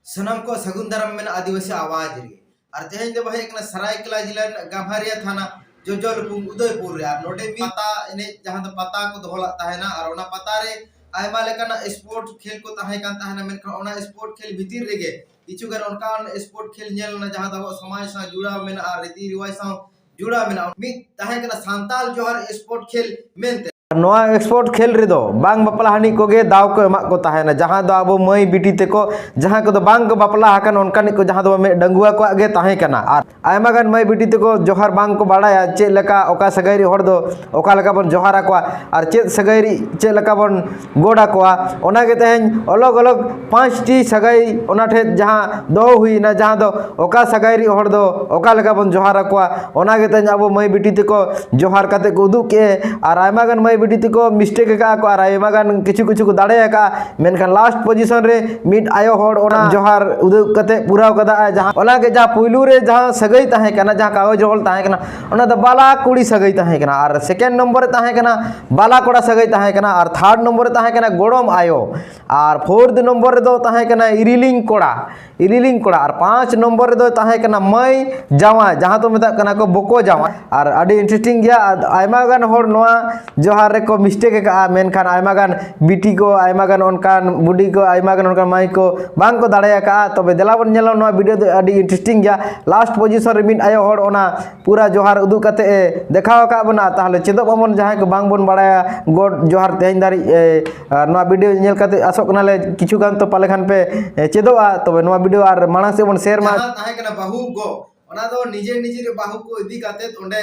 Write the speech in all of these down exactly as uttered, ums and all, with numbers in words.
ᱥᱟᱱᱟᱢ ᱠᱚ ᱥᱟᱹᱜᱩᱱ ᱫᱟᱨᱟᱢ ᱢᱮᱱᱟᱜᱼᱟ ᱟᱹᱫᱤᱵᱟᱹᱥᱤ ᱟᱣᱟᱡᱽ ᱨᱮ᱾ ᱟᱨ ᱛᱮᱦᱮᱧ ᱫᱚ ᱦᱮᱡ ᱠᱟᱱᱟ ᱥᱟᱨᱟᱭᱠᱮᱞᱟ ᱡᱮᱞᱟ ᱨᱮᱱᱟᱜ ᱜᱟᱢᱦᱟᱨᱤᱭᱟ ᱛᱷᱟᱱᱟ, ᱡᱚᱡᱚᱞᱯᱩᱨ ᱩᱫᱚᱭᱯᱩᱨ ᱨᱮ᱾ ᱟᱨ ᱱᱚᱰᱮ ᱢᱤᱫ ᱯᱟᱛᱟ ᱮᱱᱮᱡ, ᱡᱟᱦᱟᱸ ᱫᱚ ᱯᱟᱛᱟ ᱠᱚ ᱫᱚᱦᱚ ᱞᱮᱫ ᱛᱟᱦᱮᱱᱟ, ᱟᱨ ᱚᱱᱟ ᱯᱟᱛᱟ ᱨᱮ ᱟᱭᱢᱟ ᱞᱮᱠᱟᱱᱟᱜ ᱥᱯᱳᱨᱴ ᱠᱷᱮᱞ ᱠᱚ ᱛᱟᱦᱮᱸ ᱠᱟᱱ ᱛᱟᱦᱮᱱᱟ᱾ ᱢᱮᱱᱠᱷᱟᱱ ᱚᱱᱟ ᱥᱯᱳᱨᱴ ᱠᱷᱮᱞ ᱵᱷᱤᱛᱤᱨ ᱨᱮᱜᱮ ᱠᱤᱪᱷᱩ ᱜᱟᱱ ᱚᱱᱠᱟᱱ ᱥᱯᱳᱨᱴ ᱠᱷᱮᱞ ᱧᱮᱞ ᱮᱱᱟ, ᱡᱟᱦᱟᱸ ᱫᱚ ᱟᱵᱚᱣᱟᱜ ᱥᱚᱢᱟᱡᱽ ᱥᱟᱶ ᱡᱩᱲᱟᱣ ᱢᱮᱱᱟᱜᱼᱟ, ᱨᱤᱛᱤ ᱨᱤᱣᱟᱡᱽ ᱥᱟᱶ ᱡᱩᱲᱟᱣ ᱢᱮᱱᱟᱜᱼᱟ᱾ ᱢᱤᱫ ᱛᱟᱦᱮᱸ ᱠᱟᱱᱟ ᱥᱟᱱᱛᱟᱞ ᱡᱚᱦᱟᱨ ᱥᱯᱳᱨᱴ ᱠᱷᱮᱞ ᱢᱮᱱᱛᱮ᱾ ᱱᱚᱣᱟ ᱥᱯᱳᱨᱴ ᱠᱷᱮᱞ ᱨᱮᱫᱚ ᱵᱟᱝ ᱵᱟᱯᱞᱟ ᱦᱟᱹᱱᱤᱡ ᱠᱚᱜᱮ ᱫᱟᱣ ᱠᱚ ᱮᱢᱟᱜ ᱠᱚ ᱛᱟᱦᱮᱱᱟ, ᱡᱟᱦᱟᱸ ᱫᱚ ᱟᱵᱚ ᱢᱟᱹᱭ ᱵᱤᱴᱤ ᱛᱮᱠᱚ, ᱡᱟᱦᱟᱸᱭ ᱠᱚᱫᱚ ᱵᱟᱝ ᱠᱚ ᱵᱟᱯᱞᱟ ᱟᱠᱟᱱ, ᱚᱱᱠᱟᱱᱤᱡ ᱠᱚ, ᱡᱟᱦᱟᱸ ᱫᱚ ᱢᱤᱫ ᱰᱟᱺᱜᱩᱣᱟᱹ ᱠᱚᱣᱟᱜ ᱜᱮ ᱛᱟᱦᱮᱸ ᱠᱟᱱᱟ᱾ ᱟᱨ ᱟᱭᱢᱟ ᱜᱟᱱ ᱢᱟᱹᱭ ᱵᱤᱴᱤ ᱛᱮᱠᱚ ᱡᱚᱦᱟᱨ ᱵᱟᱝ ᱠᱚ ᱵᱟᱲᱟᱭᱟ, ᱪᱮᱫ ᱞᱮᱠᱟ ᱚᱠᱟ ᱥᱟᱹᱜᱟᱹᱭ ᱨᱤᱡ ᱦᱚᱲ ᱫᱚ ᱚᱠᱟ ᱞᱮᱠᱟ ᱵᱚᱱ ᱡᱚᱦᱟᱨ ᱟᱠᱚᱣᱟ, ᱟᱨ ᱪᱮᱫ ᱥᱟᱹᱜᱟᱹᱭ ᱨᱤᱡ ᱪᱮᱫ ᱞᱮᱠᱟ ᱵᱚᱱ ᱜᱚᱰ ᱟᱠᱚᱣᱟ, ᱚᱱᱟᱜᱮ ᱛᱮᱦᱮᱧ ᱚᱞᱚᱜ ᱚᱞᱚᱜ ᱯᱟᱸᱪᱴᱤ ᱥᱟᱹᱜᱟᱹᱭ ᱚᱱᱟ ᱴᱷᱮᱱ ᱡᱟᱦᱟᱸ ᱫᱚᱦᱚ ᱦᱩᱭᱱᱟ, ᱡᱟᱦᱟᱸ ᱫᱚ ᱚᱠᱟ ᱥᱟᱹᱜᱟᱹᱭ ᱨᱤᱡ ᱦᱚᱲ ᱫᱚ ᱚᱠᱟ ᱞᱮᱠᱟ ᱵᱚᱱ ᱡᱚᱦᱟᱨ ᱟᱠᱚᱣᱟ, ᱚᱱᱟᱜᱮ ᱛᱮᱦᱮᱧ ᱟᱵᱚ ᱢᱟᱹᱭ ᱵᱤᱴᱤ ᱛᱮᱠᱚ ᱡᱚᱦᱟᱨ ᱠᱟᱛᱮ ᱠᱚ ᱩᱫᱩᱜ ᱠᱮᱫᱼᱟ᱾ ᱟᱨ ᱟᱭᱢᱟ ᱜᱟᱱ ᱢᱟᱹᱭ ᱵᱤᱴᱤ ᱛᱮᱠᱚ ᱢᱤᱥᱴᱮᱠ ᱟᱠᱟᱫᱼᱟ ᱠᱚ, ᱟᱨ ᱟᱭᱢᱟ ᱜᱟᱱ ᱠᱤᱪᱷᱩ ᱠᱤᱪᱷᱩ ᱠᱚ ᱫᱟᱲᱮ ᱟᱠᱟᱫᱼᱟ, ᱢᱮᱱᱠᱷᱟᱱ ᱞᱟᱥᱴ ᱯᱚᱡᱤᱥᱚᱱ ᱨᱮ ᱢᱤᱫ ᱟᱭᱳ ᱦᱚᱲ ᱚᱱᱟ ᱡᱚᱦᱟᱨ ᱩᱫᱩᱜ ᱠᱟᱛᱮ ᱯᱩᱨᱟᱹᱣ ᱠᱟᱫᱟ᱾ ᱟᱨ ᱡᱟᱦᱟᱸ ᱚᱱᱟᱜᱮ ᱡᱟᱦᱟᱸ ᱯᱩᱭᱞᱩ ᱨᱮ ᱡᱟᱦᱟᱸ ᱥᱟᱹᱜᱟᱹᱭ ᱛᱟᱦᱮᱸ ᱠᱟᱱᱟ, ᱡᱟᱦᱟᱸ ᱠᱟᱜᱚᱡᱽ ᱚᱞ ᱛᱟᱦᱮᱸ ᱠᱟᱱᱟ, ᱚᱱᱟ ᱫᱚ ᱵᱟᱞᱟ ᱠᱩᱲᱤ ᱥᱟᱹᱜᱟᱹᱭ ᱛᱟᱦᱮᱸ ᱠᱟᱱᱟ, ᱟᱨ ᱥᱮᱠᱮᱱᱰ ᱱᱚᱢᱵᱚᱨ ᱨᱮ ᱛᱟᱦᱮᱸ ᱠᱟᱱᱟ ᱵᱟᱞᱟ ᱠᱚᱲᱟ ᱥᱟᱹᱜᱟᱹᱭ ᱛᱟᱦᱮᱸ ᱠᱟᱱᱟ, ᱟᱨ ᱛᱷᱟᱨᱰ ᱱᱚᱢᱵᱚᱨ ᱨᱮ ᱛᱟᱦᱮᱸ ᱠᱟᱱᱟ ᱜᱚᱲᱚᱢ ᱟᱭᱳ, ᱟᱨ ᱯᱷᱳᱨᱛᱷ ᱱᱚᱢᱵᱚᱨ ᱨᱮᱫᱚ ᱛᱟᱦᱮᱸ ᱠᱟᱱᱟ ᱤᱨᱤᱞᱤᱧ ᱠᱚᱲᱟ, ᱤᱨᱤᱞᱤᱧ ᱠᱚᱲᱟ, ᱟᱨ ᱯᱟᱸᱪ ᱱᱚᱢᱵᱚᱨ ᱨᱮᱫᱚ ᱛᱟᱦᱮᱸ ᱠᱟᱱᱟ ᱢᱟᱹᱭ ᱡᱟᱶᱟᱭ, ᱡᱟᱦᱟᱸ ᱫᱚ ᱢᱮᱛᱟᱜ ᱠᱟᱱᱟ ᱠᱚ ᱵᱚᱠᱚ ᱡᱟᱶᱟᱭ᱾ ᱟᱨ ᱟᱹᱰᱤ ᱤᱱᱴᱟᱨᱮᱥᱴᱤᱝ ᱜᱮᱭᱟ, ᱟᱨ ᱟᱭᱢᱟ ᱜᱟᱱ ᱦᱚᱲ ᱱᱚᱣᱟ ᱡᱚᱦᱟᱨ ᱨᱮᱠᱚ ᱢᱤᱥᱴᱮᱠ ᱟᱠᱟᱫᱼᱟ, ᱢᱮᱱᱠᱷᱟᱱ ᱟᱭᱢᱟ ᱜᱟᱱ ᱵᱤᱴᱤ ᱠᱚ, ᱟᱭᱢᱟ ᱜᱟᱱ ᱚᱱᱠᱟᱱ ᱵᱩᱰᱤ ᱠᱚ, ᱟᱭᱢᱟ ᱜᱟᱱ ᱚᱱᱠᱟᱱ ᱢᱟᱹᱭ ᱠᱚ ᱵᱟᱝ ᱠᱚ ᱫᱟᱲᱮ ᱟᱠᱟᱫᱼᱟ᱾ ᱛᱚᱵᱮ ᱫᱮᱞᱟ ᱵᱚᱱ ᱧᱮᱞᱟ ᱱᱚᱣᱟ ᱵᱷᱤᱰᱤᱭᱳ ᱫᱚ, ᱟᱹᱰᱤ ᱤᱱᱴᱟᱨᱮᱥᱴᱤᱝ ᱜᱮᱭᱟ᱾ ᱞᱟᱥᱴ ᱯᱚᱡᱤᱥᱚᱱ ᱨᱮ ᱢᱤᱫ ᱟᱭᱳ ᱦᱚᱲ ᱚᱱᱟ ᱯᱩᱨᱟᱹ ᱡᱚᱦᱟᱨ ᱩᱫᱩᱜ ᱠᱟᱛᱮ ᱮ ᱫᱮᱠᱷᱟᱣ ᱟᱠᱟᱫ ᱵᱚᱱᱟ᱾ ᱛᱟᱦᱚᱞᱮ ᱪᱮᱫᱚᱜ ᱢᱟᱵᱚᱱ, ᱡᱟᱦᱟᱸᱭ ᱠᱚ ᱵᱟᱝ ᱵᱚᱱ ᱵᱟᱲᱟᱭᱟ ᱜᱚᱰ ᱡᱚᱦᱟᱨ ᱛᱮᱦᱮᱧ ᱫᱷᱟᱹᱨᱤᱡ, ᱮ, ᱟᱨ ᱱᱚᱣᱟ ᱵᱷᱤᱰᱤᱭᱳ ᱧᱮᱞ ᱠᱟᱛᱮ ᱟᱥᱚᱜ ᱠᱟᱱᱟᱞᱮ ᱠᱤᱪᱷᱩ ᱜᱟᱱ ᱛᱚ ᱯᱟᱞᱮ ᱠᱷᱟᱱ ᱯᱮ, ᱮ, ᱪᱮᱫᱚᱜᱼᱟ᱾ ᱛᱚᱵᱮ ᱱᱚᱣᱟ ᱵᱷᱤᱰᱤᱭᱳ ᱟᱨ ᱢᱟᱲᱟᱝ ᱥᱮᱫ ᱵᱚᱱ ᱥᱮᱭᱟᱨ ᱢᱟ᱾ ᱡᱟᱦᱟᱸ ᱛᱟᱦᱮᱸ ᱠᱟᱱᱟ ᱵᱟᱹᱦᱩ ᱜᱚ, ᱚᱱᱟ ᱫᱚ ᱱᱤᱡᱮᱨ ᱱᱤᱡᱮᱨ ᱵᱟᱹᱦᱩ ᱠᱚ ᱤᱫᱤ ᱠᱟᱛᱮ ᱚᱸᱰᱮ,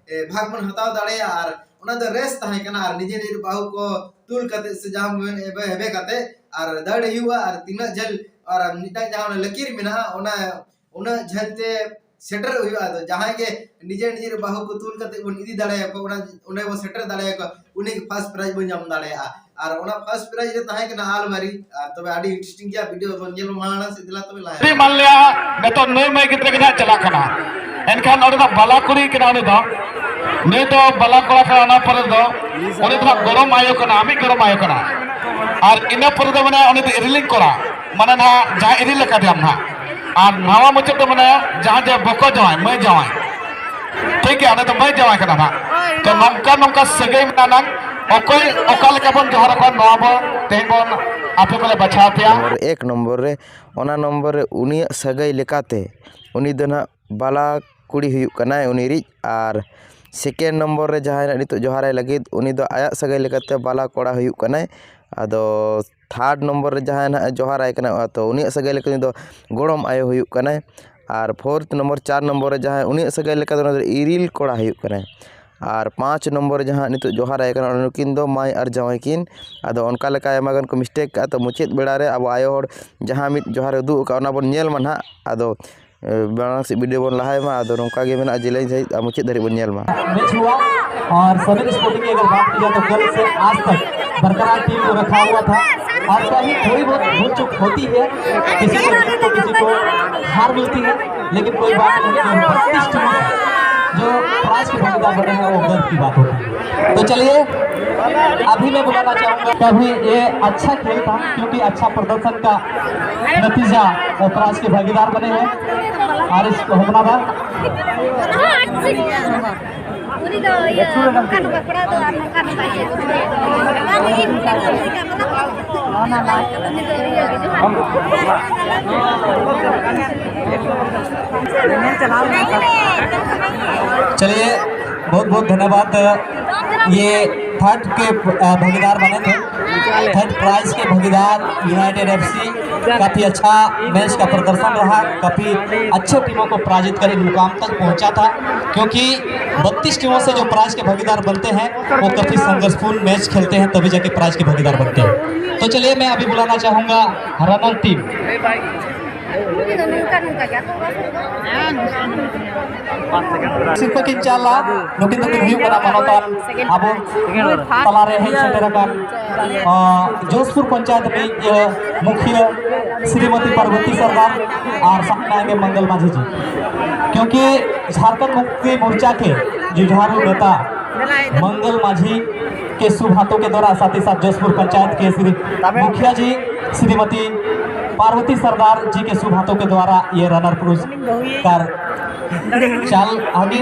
ᱮ, ᱵᱷᱟᱜᱽ ᱵᱚᱱ ᱦᱟᱛᱟᱣ ᱫᱟᱲᱮᱭᱟᱜᱼᱟ᱾ ᱟᱨ ᱚᱱᱟ ᱫᱚ ᱨᱮᱥ ᱛᱟᱦᱮᱸ ᱠᱟᱱᱟ, ᱟᱨ ᱱᱤᱡᱮᱨ ᱱᱤᱡᱮᱨ ᱵᱟᱹᱦᱩ ᱠᱚ ᱛᱩᱞ ᱠᱟᱛᱮ ᱥᱮ ᱡᱟᱦᱟᱸ ᱵᱚᱱ ᱮᱵᱮ ᱦᱮᱵᱮ ᱠᱟᱛᱮ ᱟᱨ ᱫᱟᱹᱲ ᱦᱩᱭᱩᱜᱼᱟ, ᱟᱨ ᱛᱤᱱᱟᱹᱜ ᱡᱷᱟᱹᱞ, ᱟᱨ ᱢᱤᱫᱴᱟᱝ ᱡᱟᱦᱟᱸ ᱚᱱᱟ ᱞᱟᱹᱠᱤᱨ ᱢᱮᱱᱟᱜᱼᱟ, ᱚᱱᱟ ᱩᱱᱟᱹᱜ ᱡᱷᱟᱹᱞ ᱛᱮ ᱥᱮᱴᱮᱨᱚᱜ ᱦᱩᱭᱩᱜᱼᱟ᱾ ᱟᱫᱚ ᱡᱟᱦᱟᱸᱭ ᱜᱮ ᱱᱤᱡᱮᱨ ᱱᱤᱡᱮᱨ ᱵᱟᱹᱦᱩ ᱠᱚ ᱛᱩᱞ ᱠᱟᱛᱮ ᱵᱚᱱ ᱤᱫᱤ ᱫᱟᱲᱮᱭᱟᱠᱚᱣᱟ, ᱚᱱᱟ, ᱚᱸᱰᱮ ᱵᱚᱱ ᱥᱮᱴᱮᱨ ᱫᱟᱲᱮᱭᱟᱠᱚᱣᱟ, ᱩᱱᱤ ᱜᱮ ᱯᱷᱟᱥᱴ ᱯᱨᱟᱭᱤᱡᱽ ᱵᱚᱱ ᱧᱟᱢ ᱫᱟᱲᱮᱭᱟᱜᱼᱟ᱾ ᱟᱨ ᱚᱱᱟ ᱯᱷᱟᱥᱴ ᱯᱨᱟᱭᱤᱡᱽ ᱨᱮ ᱛᱟᱦᱮᱸ ᱠᱟᱱᱟ ᱟᱞᱢᱟᱨᱤ᱾ ᱟᱨ ᱛᱚᱵᱮ ᱟᱹᱰᱤ ᱤᱱᱴᱟᱨᱮᱥᱴᱤᱝ ᱜᱮᱭᱟ, ᱵᱷᱤᱰᱤᱭᱳ ᱵᱚᱱ ᱧᱮᱞ ᱢᱟ ᱢᱟᱲᱟᱝ ᱥᱮᱫ᱾ ᱫᱮᱞᱟ ᱛᱚᱵᱮ ᱞᱟᱦᱟ᱾ ᱡᱩᱫᱤ ᱢᱟᱱ ᱞᱮᱭᱟ ᱱᱤᱛᱚᱜ ᱱᱩᱭ ᱢᱟᱹᱭ ᱜᱤᱫᱽᱨᱟᱹ ᱜᱮ ᱱᱟᱦᱟᱜ ᱪᱟᱞᱟᱜ ᱠᱟᱱᱟ, ᱮᱱᱠᱷᱟᱱ ᱚᱸᱰᱮ ᱫᱚ ᱵᱟᱞᱟ ᱠᱩᱲᱤ ᱠᱟᱱᱟ ᱩᱱᱤ ᱫᱚ, ᱱᱩᱭ ᱫᱚ ᱵᱟᱞᱟ ᱠᱚᱲᱟ ᱠᱟᱱᱟ, ᱚᱱᱟ ᱯᱚᱨᱮ ᱫᱚ ᱩᱱᱤ ᱫᱚ ᱦᱟᱸᱜ ᱜᱚᱲᱚᱢ ᱟᱭᱳ ᱠᱟᱱᱟ, ᱟᱢᱤᱡ ᱜᱚᱲᱚᱢ ᱟᱭᱳ ᱠᱟᱱᱟ᱾ ᱟᱨ ᱤᱱᱟᱹ ᱯᱚᱨᱮ ᱫᱚ ᱢᱮᱱᱟᱭᱟ ᱩᱱᱤ ᱫᱚ ᱤᱨᱤᱞᱤᱧ ᱠᱚᱲᱟ, ᱢᱟᱱᱮ ᱱᱟᱦᱟᱜ ᱡᱟᱦᱟᱸ ᱤᱫᱤ ᱞᱮᱠᱟᱛᱮᱭᱟᱢ ᱱᱟᱦᱟᱜ᱾ ᱟᱨ ᱱᱟᱣᱟ ᱢᱩᱪᱟᱹᱫ ᱫᱚ ᱢᱟᱱᱮ ᱡᱟᱦᱟᱸ ᱡᱮ ᱵᱚᱠᱚ ᱡᱟᱶᱟᱭ, ᱢᱟᱹᱭ ᱡᱟᱶᱟᱭ, ᱴᱷᱤᱠ ᱜᱮᱭᱟ, ᱚᱱᱟ ᱫᱚ ᱢᱟᱹᱭ ᱡᱟᱶᱟᱭ ᱠᱟᱱᱟ ᱱᱟᱦᱟᱜ᱾ ᱛᱚ ᱱᱚᱝᱠᱟ ᱱᱚᱝᱠᱟ ᱥᱟᱹᱜᱟᱹᱭ ᱢᱮᱱᱟᱜ ᱱᱟᱝ, ᱚᱠᱚᱭ ᱚᱠᱟ ᱞᱮᱠᱟ ᱵᱚᱱ ᱡᱚᱦᱟᱨ ᱟᱠᱚᱣᱟ, ᱱᱚᱣᱟ ᱵᱚᱱ ᱛᱮᱦᱮᱧ ᱵᱚᱱ ᱟᱯᱮ ᱠᱚᱞᱮ ᱵᱟᱪᱷᱟᱣ ᱯᱮᱭᱟ᱾ ᱱᱚᱢᱵᱚᱨ ᱮᱠ ᱱᱚᱢᱵᱚᱨ ᱨᱮ, ᱚᱱᱟ ᱱᱚᱢᱵᱚᱨ ᱨᱮ ᱩᱱᱤᱭᱟᱜ ᱥᱟᱹᱜᱟᱹᱭ ᱞᱮᱠᱟᱛᱮ ᱩᱱᱤ ᱫᱚ ᱱᱟᱦᱟᱜ ᱵᱟᱞᱟ ᱠᱩᱲᱤ ᱦᱩᱭᱩᱜ ᱠᱟᱱᱟᱭ ᱩᱱᱤ ᱨᱤᱡ, ᱟᱨ ᱥᱮᱠᱮᱱᱰ ᱱᱚᱢᱵᱚᱨ ᱨᱮ ᱡᱟᱦᱟᱸᱭ ᱱᱟᱦᱟᱜ ᱱᱤᱛᱚᱜ ᱡᱚᱦᱟᱨᱟᱭ ᱞᱟᱹᱜᱤᱫ, ᱩᱱᱤ ᱫᱚ ᱟᱭᱟᱜ ᱥᱟᱹᱜᱟᱹᱭ ᱞᱮᱠᱟᱛᱮ ᱵᱟᱞᱟ ᱠᱚᱲᱟ ᱦᱩᱭᱩᱜ ᱠᱟᱱᱟᱭ᱾ ᱟᱫᱚ ᱛᱷᱟᱨᱰ ᱱᱚᱢᱵᱚᱨ ᱨᱮ ᱡᱟᱦᱟᱸᱭ ᱱᱟᱦᱟᱜ ᱡᱚᱦᱟᱨᱟᱭ ᱠᱟᱱᱟ, ᱛᱚ ᱩᱱᱤᱭᱟᱜ ᱥᱟᱹᱜᱟᱹᱭ ᱞᱮᱠᱟ ᱩᱱᱤ ᱫᱚ ᱜᱚᱲᱚᱢ ᱟᱭᱳ ᱦᱩᱭᱩᱜ ᱠᱟᱱᱟᱭ᱾ ᱟᱨ ᱯᱷᱳᱨᱛᱷ ᱱᱚᱢᱵᱚᱨ, ᱪᱟᱨ ᱱᱚᱢᱵᱚᱨ ᱨᱮ ᱡᱟᱦᱟᱸᱭ, ᱩᱱᱤᱭᱟᱜ ᱥᱟᱹᱜᱟᱹᱭ ᱞᱮᱠᱟ ᱫᱚ ᱩᱱᱤ ᱫᱚ ᱤᱨᱤᱞ ᱠᱚᱲᱟ ᱦᱩᱭᱩᱜ ᱠᱟᱱᱟᱭ᱾ ᱟᱨ ᱯᱟᱸᱪ ᱱᱚᱢᱵᱚᱨ ᱨᱮ ᱡᱟᱦᱟᱸ ᱱᱤᱛᱚᱜ ᱡᱚᱦᱟᱨᱟᱭ ᱠᱟᱱᱟ, ᱱᱩᱠᱤᱱ ᱫᱚ ᱢᱟᱹᱭ ᱟᱨ ᱡᱟᱶᱟᱭ ᱠᱤᱱ᱾ ᱟᱫᱚ ᱚᱱᱠᱟ ᱞᱮᱠᱟ ᱟᱭᱢᱟ ᱜᱟᱱ ᱠᱚ ᱢᱤᱥᱴᱮᱠ ᱠᱟᱜᱼᱟ᱾ ᱛᱚ ᱢᱩᱪᱟᱹᱫ ᱵᱮᱲᱟ ᱨᱮ ᱟᱵᱚ ᱟᱭᱳ ᱦᱚᱲ ᱡᱟᱦᱟᱸ ᱢᱤᱫ ᱡᱚᱦᱟᱨ ᱩᱫᱩᱜ ᱟᱠᱟᱫ, ᱚᱱᱟ ᱵᱚᱱ ᱧᱮᱞ ᱢᱟ ᱱᱟᱦᱟᱜ᱾ ᱟᱫᱚ ᱮ, ᱢᱟᱲᱟᱝ ᱥᱮᱫ ᱵᱷᱤᱰᱤᱭᱳ ᱵᱚᱱ ᱞᱟᱦᱟᱭ ᱢᱟ᱾ ᱟᱫᱚ ᱱᱚᱝᱠᱟ ᱜᱮ ᱢᱮᱱᱟᱜᱼᱟ, ᱡᱮᱞᱮᱧ ᱥᱟᱺᱦᱤᱡ ᱟᱨ ᱢᱩᱪᱟᱹᱫ ᱫᱷᱟᱹᱨᱤᱡ ᱵᱚᱱ ᱧᱮᱞ ᱢᱟ᱾ मैच हुआ और सभी स्पोर्टिंग की अगर बात की जाए तो कल से आज तक बरकरार टीम को रखा हुआ था। और कहीं थोड़ी बहुत भूल चूक होती है, किसी को जीत तो किसी को हार मिलती है, लेकिन कोई बात नहीं। जो बत्तीस टीम है, जो प्राइज के भागीदार बने हैं, वो गर्व की बात होती है। तो चलिए, अभी मैं बुलाना चाहूंगा। कभी ये अच्छा खेल था, क्योंकि अच्छा प्रदर्शन का नतीजा और प्राइज के भागीदार बने हैं। आरिस होमनादा। ᱩᱱᱤ ᱫᱚ ᱤᱭᱟᱹ ᱱᱚᱝᱠᱟ ᱱᱚᱝᱠᱟ ᱠᱚᱲᱟ ᱫᱚ ᱟᱨ ᱱᱚᱝᱠᱟ ᱱᱚᱝᱠᱟ ᱤᱭᱟᱹ᱾ ᱵᱟᱝ, ᱤᱧ ᱫᱚ ᱱᱚᱝᱠᱟ ᱵᱚᱞᱚ ᱠᱟᱛᱮ ᱩᱱᱤ ᱫᱚ ᱤᱭᱟᱹ ᱜᱮ ᱡᱚᱢᱟ᱾ चलिए, बहुत बहुत धन्यवाद। ये थर्ड के, अ, भागीदार बने थे, थर्ड प्राइज के भागीदार यूनाइटेड एफसी। काफी अच्छा मैच का प्रदर्शन रहा, काफी अच्छे टीमों को पराजित कर इस मुकाम तक पहुंचा था, क्योंकि बत्तीस टीमों से जो प्राइज के भागीदार बनते हैं, वो काफी संघर्षपूर्ण मैच खेलते हैं, तभी जाके प्राइज के भागीदार बनते हैं। तो चलिए, मैं अभी बुलाना चाहूंगा रनर टीम। ᱩᱱᱤ ᱫᱚ ᱱᱚᱝᱠᱟ ᱱᱚᱝᱠᱟ ᱜᱮ ᱟᱠᱚ ᱚᱲᱟᱜ ᱥᱮᱫ ᱫᱚ᱾ ᱥᱤᱨᱯᱟᱹ ᱠᱤᱱ ᱪᱟᱞᱟ, ᱱᱩᱠᱤᱱ ᱫᱚᱠᱤᱱ ᱦᱩᱭᱩᱜ ᱠᱟᱱᱟ ᱢᱟᱱᱚᱛᱟᱱ ᱟᱵᱚ ᱛᱟᱞᱟᱨᱮ ᱦᱮᱡ ᱥᱮᱴᱮᱨ ᱟᱠᱟᱱ, ᱟ, ᱡᱳᱥᱯᱩᱨ ᱯᱚᱧᱪᱟᱭᱮᱛ ᱨᱤᱱᱤᱡ, ᱟ, ᱢᱩᱠᱷᱤᱭᱟᱹ ᱥᱨᱤᱢᱚᱛᱤ ᱯᱟᱨᱵᱚᱛᱤ ᱥᱚᱨᱫᱟᱨ ᱟᱨ ᱥᱟᱵ ᱢᱮᱱᱟᱭ ᱜᱮ ᱢᱚᱝᱜᱚᱞ ᱢᱟᱹᱡᱷᱤ ᱡᱤ᱾ क्योंकि झारखंड मुक्ति मोर्चा के जुझारू नेता मंगल माझी के शुभ हाथों के द्वारा, साथ ही साथ जसपुर पंचायत के श्री मुखिया जी, श्रीमती पार्वती सरदार जी के शुभ हाथों के द्वारा ये रनर पुरस्कार चाल आगे,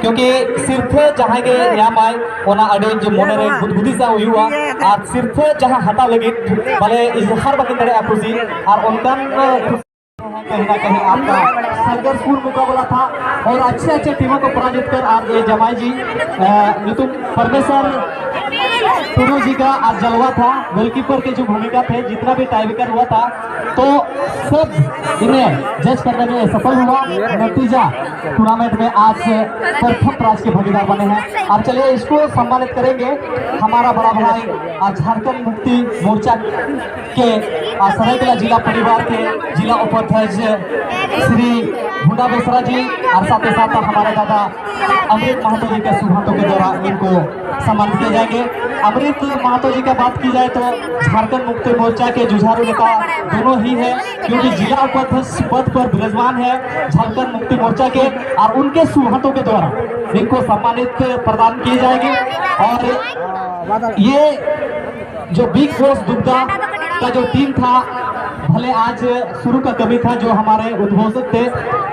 क्योंकि सिर्फ जहाँ के ᱧᱟᱢᱟᱭ ᱚᱱᱟ ᱟᱹᱰᱤ ᱡᱮ ᱢᱚᱱᱮ ᱨᱮ ᱜᱩᱫᱜᱩᱫᱤ ᱥᱟᱶ ᱦᱩᱭᱩᱜᱼᱟ᱾ ᱟᱨ ᱥᱤᱨᱯᱷᱟᱹ ᱡᱟᱦᱟᱸ ᱦᱟᱛᱟᱣ ᱞᱟᱹᱜᱤᱫ ᱵᱚᱞᱮ ᱤᱡᱦᱟᱨ ᱵᱟᱹᱠᱤᱱ ᱫᱟᱲᱮᱭᱟᱜᱼᱟ ᱠᱩᱥᱤ, ᱟᱨ ᱚᱱᱠᱟᱱ ᱠᱟᱹᱦᱤ ᱱᱟ ᱠᱟᱹᱦᱤ ᱟᱯᱱᱟ ᱥᱚᱝᱜᱷᱚᱨᱥᱯᱩᱨ ᱢᱩᱠᱟᱵᱞᱟ ᱛᱷᱟ᱾ ᱚᱨ ᱟᱪᱷᱮ ᱟᱪᱷᱮ ᱴᱤᱢᱚ ᱠᱚ ᱯᱚᱨᱟᱡᱤᱛ ᱠᱟᱨ ᱟᱨ ᱧᱩᱛᱩᱢ ᱯᱚᱨᱢᱮᱥᱚᱨ ᱴᱩᱰᱩ ᱡᱤ ᱠᱟ ᱟᱡ ᱡᱟᱞᱣᱟ ᱛᱷᱟ, ᱜᱳᱞᱠᱤᱯᱚᱨ ᱠᱮ ᱡᱩ ᱵᱷᱩᱢᱤᱠᱟ ᱛᱷᱮ, ᱡᱤᱛᱱᱟ ᱵᱷᱤ ᱴᱟᱭᱵᱨᱮᱠᱟᱨ ᱦᱩᱣᱟ ᱛᱷᱟ, ᱛᱚ ᱥᱚᱵ ᱤᱱᱦᱮ ᱡᱟᱡᱽ ᱠᱟᱨᱱᱮ ᱢᱮ ᱥᱚᱯᱷᱚᱞ ᱦᱩᱣᱟ᱾ ᱱᱟᱛᱤᱡᱟ ᱴᱩᱨᱱᱟᱢᱮᱱᱴ ᱢᱮ ᱟᱡ ᱯᱨᱚᱛᱷᱚᱢ ᱯᱨᱟᱭᱤᱡᱽ ᱠᱮ ᱵᱷᱟᱜᱤᱫᱟᱨ ᱵᱟᱱᱮ ᱦᱮ᱾ ᱟᱨ ᱪᱟᱞᱤᱭᱮ ᱤᱥᱠᱳ ᱥᱚᱢᱢᱟᱱᱤᱛ ᱠᱟᱨᱮᱝᱜᱮ ᱦᱟᱢᱟᱨᱟ ᱵᱟᱲᱟ ᱵᱷᱟᱭ ᱟᱨ ᱡᱷᱟᱨᱠᱷᱚᱸᱰ ᱢᱩᱠᱛᱤ ᱢᱳᱨᱪᱟ ᱠᱮ ᱟᱨ ᱥᱟᱨᱟᱭᱠᱮᱞᱟ ᱡᱤᱞᱟ ᱯᱚᱨᱤᱵᱟᱨ ᱠᱮ ᱡᱤᱞᱟ ᱩᱯᱟᱫᱷᱭᱟᱠᱷ ᱥᱨᱤ ᱵᱷᱩᱱᱰᱟ ᱵᱮᱥᱨᱟ ᱡᱤ ᱟᱨ ᱥᱟᱛᱷᱮ ᱥᱟᱛᱷ ᱦᱟᱢᱟᱨᱟ ᱫᱟᱫᱟ ᱟᱢᱨᱤᱛ ᱢᱟᱦᱟᱛᱚ ᱡᱤ ᱠᱮ ᱥᱩᱵᱷᱟᱛᱚ ᱠᱮ ᱫᱚᱨᱟ ᱤᱱᱠᱳ ᱥᱚᱢᱢᱟᱱᱤᱛ ᱠᱮ ᱡᱟᱭᱮᱸᱜᱮ᱾ ᱟᱢᱨᱤᱛ ᱢᱟᱦᱟᱛᱚ ᱡᱤ ᱠᱟ ᱵᱟᱛ ᱠᱤ ᱡᱟᱭᱮ ᱛᱚ ᱡᱷᱟᱨᱠᱷᱚᱸᱰ ᱢᱩᱠᱛᱤ ᱢᱳᱨᱪᱟ ᱠᱮ ᱡᱩᱡᱷᱟᱨᱩ ᱱᱮᱛᱟ ᱫᱚᱱᱳ ᱦᱤ ᱦᱮ, ᱠᱤᱭᱩᱸᱠᱤ ᱡᱤᱞᱟ ᱩᱯᱟᱫᱷᱭᱟᱠᱷ ᱯᱚᱫ ᱯᱚᱨ ᱵᱤᱨᱟᱡᱢᱟᱱ ᱦᱮ ᱡᱷᱟᱨᱠᱷᱚᱸᱰ ᱢᱩᱠᱛᱤ ᱢᱳᱨᱪᱟ ᱠᱮ ᱟᱨ ᱩᱱᱠᱮ ᱥᱩᱵᱷᱟᱛᱚ ᱠᱮ ᱫᱚᱨᱟ ᱤᱱᱠᱳ ᱥᱚᱢᱢᱟᱱᱤᱛ ᱯᱨᱚᱫᱟᱱ ᱠᱤ ᱡᱟᱭᱮᱸᱜᱮ᱾ ᱚᱨ ᱤᱭᱮ ᱡᱚ ᱵᱤᱜ ᱵᱚᱥ ᱫᱩᱵᱫᱟ ᱠᱟ ᱡᱚ ᱴᱤᱢ ᱛᱷᱟ, ᱵᱷᱟᱞᱮ ᱟᱡ ᱥᱩᱨᱩ ᱠᱟ ᱠᱟᱹᱢᱤ ᱛᱷᱟ ᱡᱚ ᱦᱟᱢᱟᱨᱮ ᱩᱫᱷᱵᱷᱚᱥᱚᱠ ᱛᱷᱮ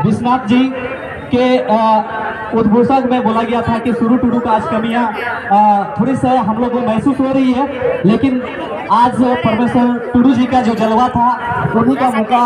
ᱵᱤᱥᱱᱟᱛᱷ ᱡᱤ ᱠᱮ ᱩᱫᱷᱵᱷᱚᱥᱚᱠ ᱢᱮ ᱵᱚᱞᱟ ᱜᱮᱭᱟ ᱛᱷᱟ ᱠᱤ ᱥᱩᱨᱩ ᱴᱩᱰᱩ ᱠᱟ ᱟᱡ ᱠᱟᱹᱢᱤᱭᱟ ᱛᱷᱚᱲᱤ ᱥᱮ ᱦᱟᱢᱞᱚᱜ ᱠᱚ ᱢᱮᱦᱥᱩᱥ ᱦᱳ ᱨᱤ ᱦᱮ, ᱞᱮᱠᱤᱱ ᱟᱡ ᱯᱚᱨᱢᱮᱥᱚᱨ ᱴᱩᱰᱩ ᱡᱤ ᱠᱟ ᱡᱚ ᱡᱟᱞᱣᱟ ᱛᱷᱟ ᱩᱱᱦᱤ ᱠᱟ ᱢᱚᱠᱟ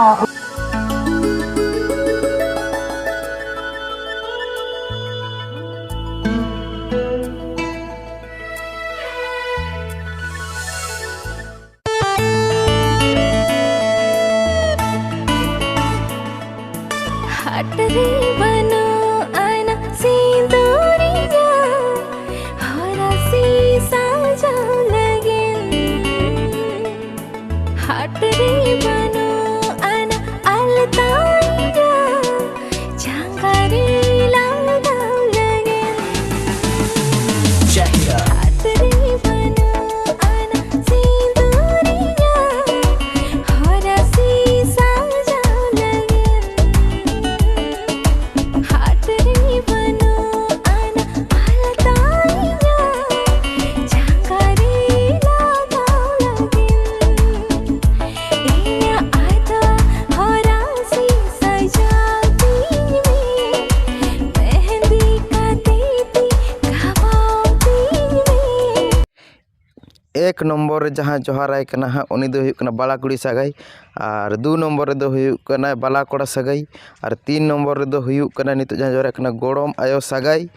ᱮᱠ ᱱᱚᱢᱵᱚᱨ ᱨᱮ ᱡᱟᱦᱟᱸ ᱡᱚᱦᱟᱨᱟᱭ ᱠᱟᱱᱟ ᱦᱟᱸᱜ, ᱩᱱᱤ ᱫᱚ ᱦᱩᱭᱩᱜ ᱠᱟᱱᱟ ᱵᱟᱞᱟ ᱠᱩᱲᱤ ᱥᱟᱹᱜᱟᱹᱭ, ᱟᱨ ᱫᱩ ᱱᱚᱢᱵᱚᱨ ᱨᱮᱫᱚ ᱦᱩᱭᱩᱜ ᱠᱟᱱᱟ ᱵᱟᱞᱟ ᱠᱚᱲᱟ ᱥᱟᱹᱜᱟᱹᱭ, ᱟᱨ ᱛᱤᱱ ᱱᱚᱢᱵᱚᱨ ᱨᱮᱫᱚ ᱦᱩᱭᱩᱜ ᱠᱟᱱᱟ ᱱᱤᱛᱚᱜ ᱡᱟᱦᱟᱸ ᱡᱚᱦᱟᱨᱟᱭ ᱠᱟᱱᱟ ᱜᱚᱲᱚᱢ ᱟᱭᱳ ᱥᱟᱹᱜᱟᱹᱭ,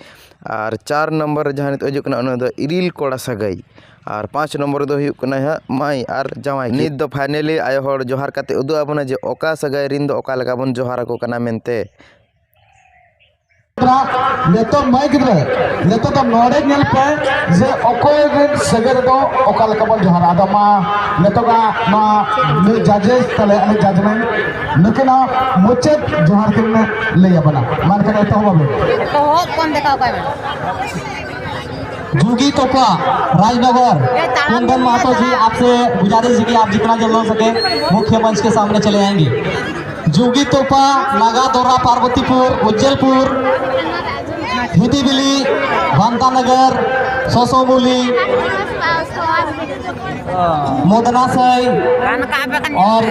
ᱟᱨ ᱪᱟᱨ ᱱᱚᱢᱵᱚᱨ ᱨᱮ ᱡᱟᱦᱟᱸ ᱱᱤᱛᱚᱜ ᱦᱤᱡᱩᱜ ᱠᱟᱱᱟ ᱩᱱᱤ ᱫᱚ ᱤᱨᱤᱞ ᱠᱚᱲᱟ ᱥᱟᱹᱜᱟᱹᱭ, ᱟᱨ ᱯᱟᱸᱪ ᱱᱚᱢᱵᱚᱨ ᱨᱮᱫᱚ ᱦᱩᱭᱩᱜ ᱠᱟᱱᱟ ᱦᱟᱸᱜ ᱢᱟᱹᱭ ᱟᱨ ᱡᱟᱶᱟᱭ᱾ ᱱᱤᱛ ᱫᱚ finally ᱟᱭᱳ ᱦᱚᱲ ᱡᱚᱦᱟᱨ ᱠᱟᱛᱮ ᱩᱫᱩᱜ ᱟᱵᱚᱱᱟ ᱡᱮ ᱚᱠᱟ ᱥᱟᱹᱜᱟᱹᱭ ᱨᱤᱱ ᱫᱚ ᱚᱠᱟ ᱞᱮᱠᱟ ᱵᱚᱱ ᱡᱚᱦᱟᱨ ᱟᱠᱚ ᱠᱟᱱᱟ ᱢᱮᱱᱛᱮ᱾ ᱱᱤᱛᱚᱜ ᱢᱟᱹᱭ ᱜᱤᱫᱽᱨᱟᱹ, ᱱᱤᱛᱚᱜ ᱫᱚ ᱱᱚᱰᱮ ᱧᱮᱞ ᱯᱮ ᱡᱮ ᱚᱠᱚᱭ ᱨᱮᱱ ᱥᱟᱹᱜᱟᱹᱭ ᱨᱮᱫᱚ ᱚᱠᱟ ᱞᱮᱠᱟ ᱵᱚᱱ ᱡᱚᱦᱟᱨᱟ᱾ ᱟᱫᱚ ᱢᱟ ᱱᱤᱛᱚᱜᱟᱜ ᱱᱚᱣᱟ ᱱᱩᱭ judges ᱛᱟᱞᱮ, ᱟᱞᱮ judgement, ᱱᱩᱠᱤᱱᱟᱜ ᱢᱩᱪᱟᱹᱫ ᱡᱚᱦᱟᱨ ᱠᱤᱱ ᱞᱟᱹᱭ ᱟᱵᱚᱱᱟ᱾ ᱢᱟ ᱮᱱᱠᱷᱟᱱ ᱮᱛᱚᱦᱚᱵ ᱟᱵᱚᱱ᱾ ᱮᱛᱚᱦᱚᱵ ᱠᱷᱚᱱ ᱫᱮᱠᱷᱟᱣ ᱠᱟᱭ ᱢᱮ᱾ जुगी तोपा, राजनगर। कुंदन महतो जी, आपसे गुजारिश है कि आप जितना जल्द हो सके मुख्य मंच के सामने चले आएंगे। जुगी तोपा, नागादोरा, पार्वतीपुर, उज्जैलपुर, हिदीबिली, भंतानगर, सोसोमुली, मोदनासई और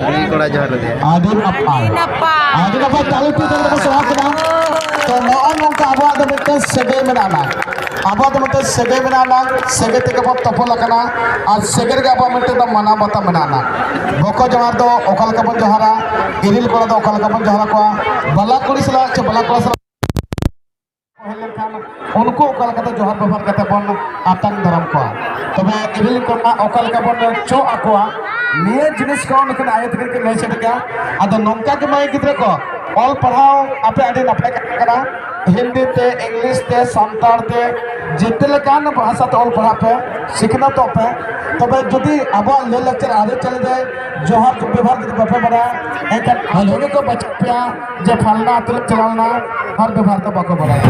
ᱟᱹᱰᱤ ᱠᱚᱲᱟ ᱡᱚᱦᱟᱨ ᱞᱮ᱾ ᱟᱹᱰᱤ ᱱᱟᱯᱟᱭ᱾ ᱟᱹᱰᱤ ᱱᱟᱯᱟᱭ᱾ ᱟᱹᱰᱤ ᱱᱟᱯᱟᱭ, ᱛᱟᱞᱤ ᱯᱮ ᱛᱟᱞᱤ ᱛᱮᱠᱚ ᱥᱟᱦᱟ ᱠᱮᱫᱟ᱾ ᱛᱚ, ᱱᱚᱜᱼᱚ ᱱᱚᱝᱠᱟ ᱟᱵᱚᱣᱟᱜ ᱫᱚ ᱢᱤᱫᱴᱮᱱ ᱥᱟᱹᱜᱟᱹᱭ ᱢᱮᱱᱟᱜᱼᱟ᱾ ᱟᱵᱚᱣᱟᱜ ᱫᱚ ᱢᱤᱫᱴᱮᱱ ᱥᱟᱹᱜᱟᱹᱭ ᱢᱮᱱᱟᱜᱼᱟ, ᱥᱟᱹᱜᱟᱹᱭ ᱛᱮᱜᱮ ᱵᱚᱱ ᱛᱚᱯᱚᱞ ᱟᱠᱟᱱᱟ, ᱟᱨ ᱥᱟᱹᱜᱟᱹᱭ ᱨᱮᱜᱮ ᱟᱵᱚᱣᱟᱜ ᱢᱤᱫᱴᱮᱱ ᱫᱚ ᱢᱟᱱᱟᱣ ᱵᱟᱛᱟᱣ ᱢᱮᱱᱟᱜᱼᱟ᱾ ᱵᱚᱠᱚ ᱡᱚᱦᱟᱨ ᱫᱚ ᱚᱠᱟ ᱞᱮᱠᱟ ᱵᱚᱱ ᱡᱚᱦᱟᱨᱟ, ᱤᱨᱤᱞ ᱠᱚᱲᱟ ᱫᱚ ᱚᱠᱟ ᱞᱮᱠᱟ ᱵᱚᱱ ᱡᱚᱦᱟᱨ ᱟᱠᱚᱣᱟ, ᱵᱟᱞᱟ ᱠᱩᱲᱤ ᱥᱟᱞᱟᱜ ᱪᱮ ᱵᱟᱞᱟ ᱠᱚᱲᱟ ᱥᱟᱞᱟᱜ ᱦᱮᱡ ᱞᱮᱱᱠᱷᱟᱱ ᱩᱱᱠᱩ ᱚᱠᱟ ᱞᱮᱠᱟᱛᱮ ᱡᱚᱦᱟᱨ ᱵᱮᱵᱚᱦᱟᱨ ᱠᱟᱛᱮ ᱵᱚᱱ ᱟᱛᱟᱝ ᱫᱟᱨᱟᱢ ᱠᱚᱣᱟ, ᱛᱚᱵᱮ ᱤᱨᱤᱞ ᱠᱚᱲᱟ ᱚᱠᱟ ᱞᱮᱠᱟ ᱵᱚᱱ ᱪᱚᱜ ᱟᱠᱚᱣᱟ, ᱱᱤᱭᱟᱹ ᱡᱤᱱᱤᱥ ᱠᱚ ᱱᱩᱠᱤᱱ ᱟᱭᱳ ᱛᱟᱹᱠᱤᱱ ᱠᱤᱱ ᱞᱟᱹᱭ ᱥᱮᱴ ᱠᱮᱜᱼᱟ᱾ ᱟᱫᱚ ᱱᱚᱝᱠᱟ ᱜᱮ ᱢᱟᱹᱭ ᱜᱤᱫᱽᱨᱟᱹ ᱠᱚ, ᱚᱞ ᱯᱟᱲᱦᱟᱣ ᱟᱯᱮ ᱟᱹᱰᱤ ᱱᱟᱯᱟᱭ ᱠᱟᱛᱷᱟ ᱠᱟᱱᱟ, ᱦᱤᱱᱫᱤ ᱛᱮ, ᱤᱝᱞᱤᱥ ᱛᱮ, ᱥᱟᱱᱛᱟᱲ ᱛᱮ, ᱡᱮᱛᱮ ᱞᱮᱠᱟᱱ ᱵᱷᱟᱥᱟ ᱛᱮ ᱚᱞ ᱯᱟᱲᱦᱟᱜ ᱯᱮ, ᱥᱤᱠᱷᱱᱟᱹᱛᱚᱜ ᱯᱮ᱾ ᱛᱚᱵᱮ ᱡᱩᱫᱤ ᱟᱵᱚᱣᱟᱜ ᱞᱟᱹᱭ ᱞᱟᱠᱪᱟᱨ ᱟᱹᱨᱤᱪᱟᱹᱞᱤ ᱨᱮ ᱡᱚᱦᱟᱨ ᱵᱮᱵᱚᱦᱟᱨ ᱡᱩᱫᱤ ᱵᱟᱯᱮ ᱵᱟᱲᱟᱭᱟ, ᱮᱱᱠᱷᱟᱱ ᱟᱹᱰᱤ ᱜᱮᱠᱚ ᱵᱟᱪᱷᱟᱣ ᱯᱮᱭᱟ ᱡᱮ ᱯᱷᱟᱞᱱᱟ ᱟᱹᱛᱩ ᱨᱮ ᱪᱟᱞᱟᱣ ᱞᱮᱱᱟ, ᱦᱚᱨ ᱵᱮᱵᱚᱦᱟᱨ ᱫᱚ ᱵᱟᱠᱚ ᱵᱟᱲᱟᱭᱟ᱾